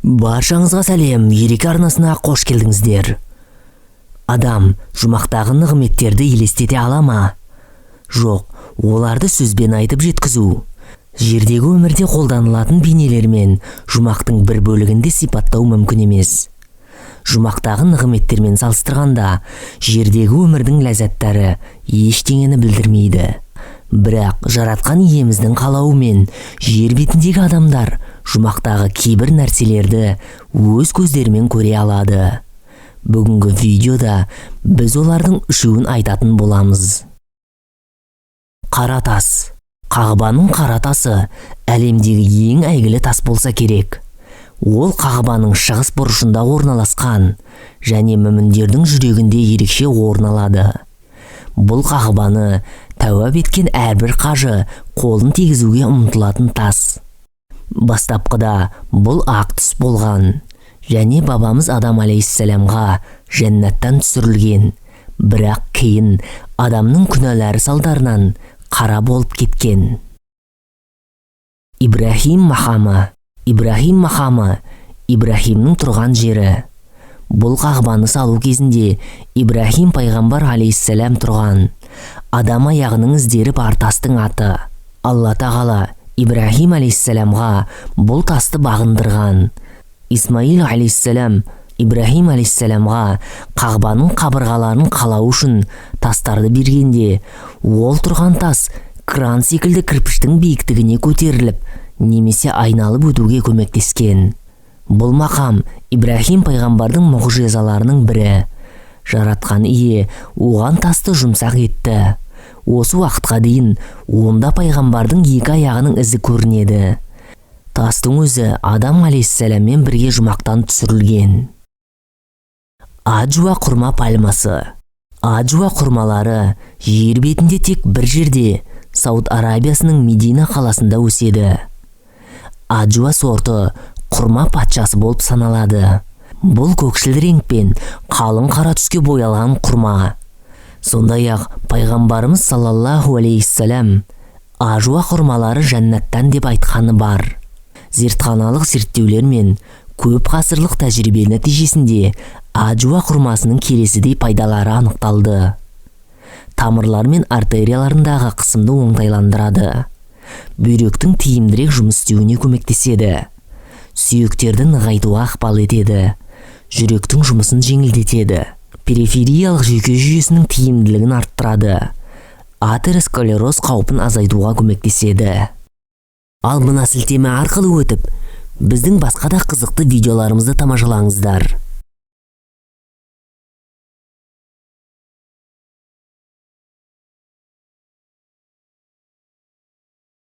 Баршаңызға сәлем! Ереке арнасына қош келдіңіздер. Адам жұмақтағы нығметтерді елестете ала ма? Жоқ, оларды сөзбен айтып жеткізу, жердегі өмірде қолданылатын бейнелермен жұмақтың бір бөлігінде сипаттау мүмкін емес. Жұмақтағы нығметтермен салыстырғанда, жердегі өмірдің ләззаттары ештеңені білдірмейді. Бірақ Жаратқан Иеміздің қалауымен жер бетіндегі адамдар жұмақтағы кейбір нәрселерді өз көздерімен көре алады. Бүгінгі видеода біз олардың үшеуін айтатын боламыз. Қара тас. Қағбаның қара тасы әлемдегі ең әйгілі тас болса керек. Ол Қағбаның шығыс бұрышында орналасқан және мүміндердің жүрегінде ерекше орын алады. Бұл Қағбаны тәуап еткен әрбір қажы қолын тигізуге ұмтылатын тас. Бастапқыда бұл ақ түс болған және бабамыз Адам алейхиссаламға жәннаттан түсірілген, бірақ кейін адамның күнәлары салдарынан қара болып кеткен. Ибрахим мақамы. Ибрахим мақамы – Ибрахимнің тұрған жері. Бұл Қағбаны салу кезінде Ибрахим пайғамбар алейхиссалам тұрған, адам аяғының іздері бар тастың аты. Алла Тағала Ибрахим алейхиссаламға бұл тасты бағындырған. Исмаил алейхиссалам Ибрахим алейхиссаламға Қағбаның қабырғаларын қалау үшін тастарды бергенде, ол тұрған тас кран секілді кірпіштің биіктігіне көтеріліп немесе айналып өтуге көмектескен. Бұл мақам – Ибрахим пайғамбардың мұғжизаларының бірі. Жаратқан Ие оған тасты жұмсақ етті. Осы уақытқа дейін онда пайғамбардың екі аяғының ізі көрінеді. Тастың өзі Адам алейхиссаламмен бірге жұмақтан түсірілген. Аджуа құрма пальмасы. Аджуа құрмалары жер бетінде тек бір жерде, Сауд Арабиясының Медина қаласында өседі. Аджуа сорты құрма патшасы болып саналады. Бұл көкшіл реңкпен қалың қара түске боялған құрма. Сондай-ақ пайғамбарымыз саллаллаху алейхиссалам «Ажуа құрмалары жәннаттан» деп айтқаны бар. Зертханалық зерттеулер мен көп ғасырлық тәжірибе нәтижесінде аджуа құрмасының келесідей пайдалары анықталды: тамырлар мен артерияларындағы қысымды оңтайландырады, бүйректің тиімдірек жұмыс істеуіне көмектеседі, сүйектерді нығайтуға ықпал етеді, жүректің жұмысын жеңілдетеді, перифериялық жүйке жүйесінің тиімділігін арттырады, атеросклероз қаупін азайтуға көмектеседі. Ал мына сілтеме арқылы өтіп, біздің басқа да қызықты видеоларымызды тамашалаңыздар.